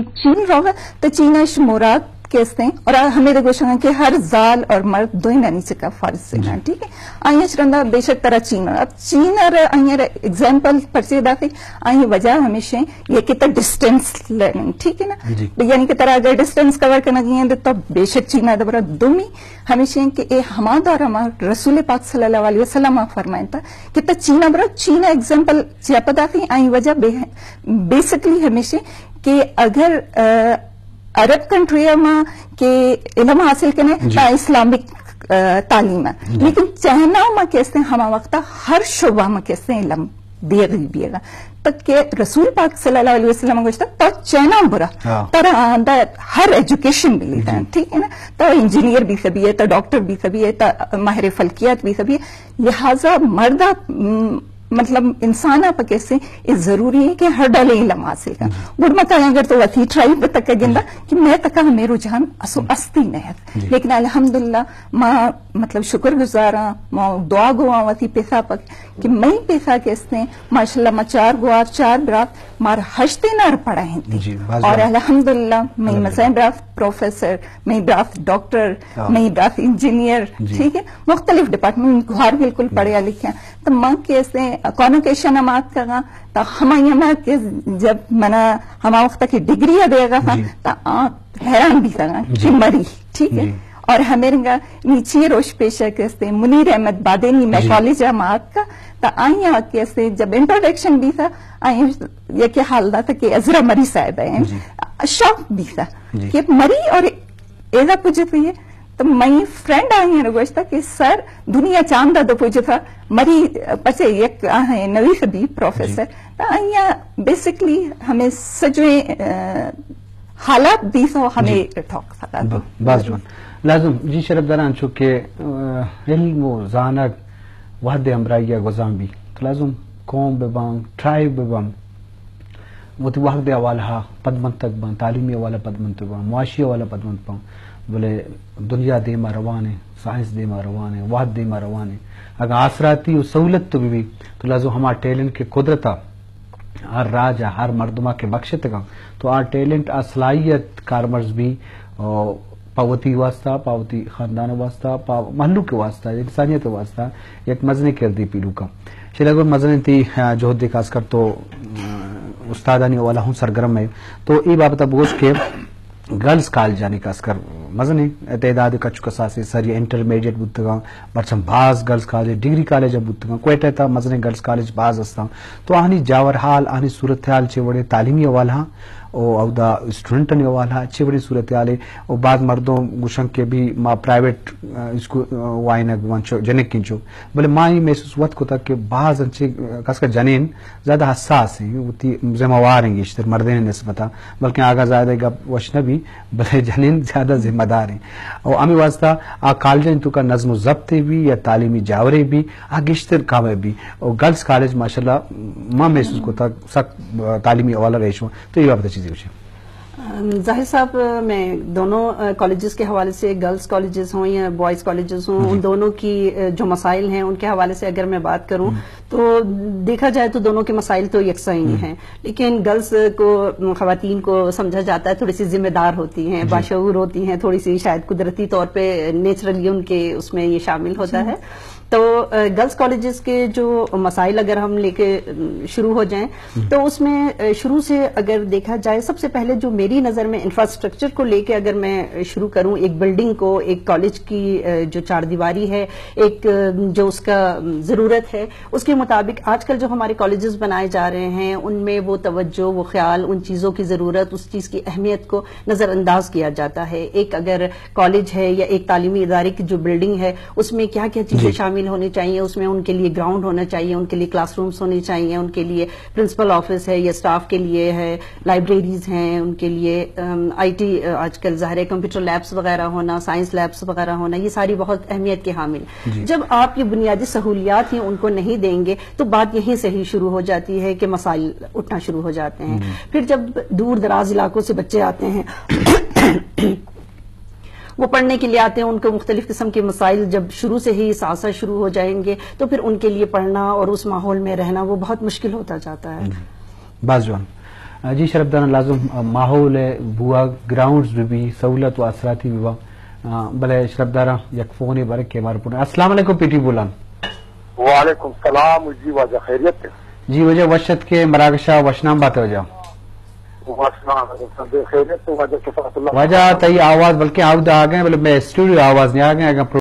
چین روگا، تو چین اش مراد کیستے ہیں، اور ہمیں دے گوشگا کہ ہر زال اور مرد دوئینانی چکا فرض ہے، ٹھیک ہے؟ آئی اچ رندا بے شک ترا چین، اب چین اور آئی ایگزامپل پرچے داتے، آئی وجہ ہمیشہ یہ کہ تا ڈسٹینس لرننگ، ٹھیک ہے نا؟ یعنی کہ ترا اگر ڈسٹینس کور کرنا گئی ہیں تو بے شک چین ہے۔ دوبارہ دومی ہمیشہ کہ اے ہما دور ہما رسول پاک صلی اللہ علیہ وسلم فرمائیں تا کہ تا چین برو، چین ایگزامپل چیا پدا تھی، آئی وجہ بے-، بیسکلی ہمیشہ کہ اگر، آ، عرب کنٹری ما کہ علم حاصل کرنے تا اسلامک، آ، تعلیم ہے، لیکن چائنا ما کیسے ہما وقت ہر شعبہ ما کیسے علم دیگی بیگا، تک کہ رسول پاک صلی اللہ علیہ وسلم گوشتا تو چائنا برا، ترا آندا ہر ایجوکیشن ملی تا، ٹھیک ہے نا؟ تو انجینئر بھی سبی ہے، تو ڈاکٹر بھی سبی ہے، تو ماہر فلکیات بھی سبی ہے۔ لہذا مردا، م، مطلب انسان پہ کیسے یہ ضروری ہے کہ ہر ڈولے علم حاصل کر۔ گڈ مکا اگر تو وتی ٹرائب تک گندا کہ میں تکا ہمیں رجحان اسو استی نہیں ہے۔ لیکن الحمدللہ ما، مطلب، شکر گزاراں، ما دعا گواں وتی پیسا پک کہ مئی پیسا کیستے، ماشاءاللہ ما چار گوار، چار برات، مار ہشتے نار پڑھا ہیں۔ اور الحمدللہ مئی مزین برات پروفیسر، مئی برات ڈاکٹر، مئی برات انجینئر، ٹھیک ہے، مختلف ڈپارٹمنٹ گوار بالکل پڑھے لکھے۔ تو من کیسے کانوکیشن ہم آتکگاں، تو ہمائی ہم کہ جب منا ہما وقت کی ڈگری دیگا تھا، تو آ حیران بیتگاں کہ مری، ٹھیک ہے۔ اور ہمیں رنگا نیچی روش پیشہ کیسے منیر احمد بادینی میں کالج ہم آتکا، تو آئی آ کیسے جب انٹروڈکشن بیتا، آئی یہ کہ حال دا تھا کہ عذرا مری صاحب ہیں، شاک بیتا کہ مری اور ایزا پوچھے تھے، تو مئی فرینڈ آئی ہیں گوشتا کہ سر، دنیا چاند دو پوچھے تھا، مری پچے یک آہیں نوی سبی پروفیسر، تو آئی بیسکلی ہمیں سجویں، آ، حالات دی سو ہمیں ٹاک سکا۔ باز جوان۔ لازم، جی شرف داران، چونکہ، آ، علم و زانگ وحد ہمراہی گزان بھی، تو لازم قوم ببان، ٹرائب ببان، وتی وہد ء حوالہ ء پدمنتگ باں، تعلیمی حوالہ ء پدمنتگ باں، معاشی حوالہ ء پدمنت باں، بلے دنیا دیم ء روان ء، سائنس دیم ء روان ء، وہد دیم ء روان ء۔ اگاں آسراتی و سہولت تو بہ بیت تو لازم ہما ٹیلنٹ کہ قدرت ء ہر راج ء ہر مردم ء کہ بخشتگ انت تو آ ٹیلنٹ، آ صلاحیت کارمرز بی، او پہ وتی واسطہ، پہ وتی خاندان ء واسطہ، پہ مہلوک ء واسطہ، انسانیت ء واسطہ یک مزنیں کردے پیلو کن۔ شیلا گل مزنیں تئی، آ، جہد ء خاص کر تو، آ، استادانی حوالہ ہوں سرگرم ہے۔ تو اے بابت ء بگوش کہ گرلز کالجانی خاص کر مزنیں تعداد کچ کساسے سر یا انٹرمیڈیٹ بوتگاں، پرچم باز گرلز کالج، ڈگری کالج ہم بوتگاں، کوئٹہ تا مزنیں گرلز کالج باز ہستاں۔ تو آہانی جاور حال، آہانی صورتحال چے وڑے تعلیمی حوالہ ہاں، او اودا اسٹوڈنٹانی حوالہ چے وڑیں صورتحالے؟ او باز مردم گوشن کہ بھی ما پرائیویٹ، آ، اسکول، آ، وائنگ وان چو جنک انچو، بلے ما یہ محسوس وت کتا کہ باز انچے، آ، خاص کر جنین زیادہ حساس ہیں، وتی ذمہ وار ہیں گیشتر مردین نسبتا، بلکہ آگا زیادہ گپ وش نہ بھی، بلے جنین زیادہ ذمہ دار ہیں۔ او ہمیں واسطہ آ کالجن تو کا نظم و ضبط بھی یا تعلیمی جاورے بھی آ گیشتر کامیاب بھی۔ او گرلز کالج ماشاءاللہ ما محسوس کتا سک، آ، تعلیمی حوالہ رہشو۔ تو یہ بابت چیزیں گوشے۔ ام، زاہد صاحب، میں دونوں، آ، کالجز کے حوالے سے، گرلز کالجز ہوں یا بوائز کالجز ہوں، ان دونوں کی، آ، جو مسائل ہیں، ان کے حوالے سے اگر میں بات کروں، تو دیکھا جائے تو دونوں کے مسائل تو یکساں ہی ہیں، لیکن گرلز کو، خواتین کو سمجھا جاتا ہے، تھوڑی سی ذمہ دار ہوتی ہیں، باشعور ہوتی ہیں، تھوڑی سی شاید قدرتی طور پہ، نیچرلی ان کے اس میں یہ شامل ہوتا ہے۔ تو، آ، گرلز کالجز کے جو مسائل اگر ہم لے کے، ام، شروع ہو جائیں، تو اس میں، آ، شروع سے اگر دیکھا جائے، سب سے پہلے جو میری نظر میں انفراسٹرکچر کو لے کے اگر میں شروع کروں، ایک بلڈنگ کو، ایک کالج کی، آ، جو چار دیواری ہے، ایک، آ، جو اس کا، ام، ضرورت ہے، اس کے مطابق آج کل جو ہمارے کالجز بنائے جا رہے ہیں، ان میں وہ توجہ، وہ خیال، ان چیزوں کی ضرورت، اس چیز کی اہمیت کو نظر انداز کیا جاتا ہے۔ ایک اگر کالج ہے یا ایک تعلیمی ادارے کی جو بلڈنگ ہے، اس میں کیا کیا چیزیں شامل ہونی چاہیے؟ اس میں ان کے لیے گراؤنڈ ہونا چاہیے، ان کے لیے کلاس رومز ہونے چاہیے، ان کے لیے پرنسپل آفس ہے یا اسٹاف کے لیے ہے، لائبریریز ہیں، ان کے لیے، ام، آئی ٹی، آ، آج کل ظاہر ہے کمپیوٹر لیبز وغیرہ ہونا، سائنس لیبز وغیرہ ہونا، یہ ساری بہت اہمیت کے حامل ہیں۔ جب آپ یہ بنیادی سہولیات ہی ان کو نہیں دیں گے تو بات یہیں سے ہی شروع ہو جاتی ہے کہ مسائل اٹھنا شروع ہو جاتے ہیں۔ پھر جب دور دراز علاقوں سے بچے آتے ہیں، وہ پڑھنے کے لیے آتے ہیں، ان کو مختلف قسم کے مسائل جب شروع سے ہی ساتھ ساتھ شروع ہو جائیں گے تو پھر ان کے لیے پڑھنا اور اس ماحول میں رہنا وہ بہت مشکل ہوتا جاتا ہے۔ باز جوان۔ جی شرفداراں، لازم ماحول ءِ بوہگ، گراؤنڈز بہ بی، سہولت و آسراتی بہ باں، بلے شرفداراں یک فونے برگ کہ مارا پورا۔ السلام علیکم پی ٹی بولان۔ وعلیکم السلام، جی واجہ خیریت؟ جی واجہ وش ات کہ مراگش ءَ وشنام بات واجہ۔ وشنام، خیریت واجہ؟ شفاعت اللہ۔ واجہ تئی آواز بلکہ آودا آگئے، بلے مئے اسٹوڈیو آواز نہیں آگئے، اگر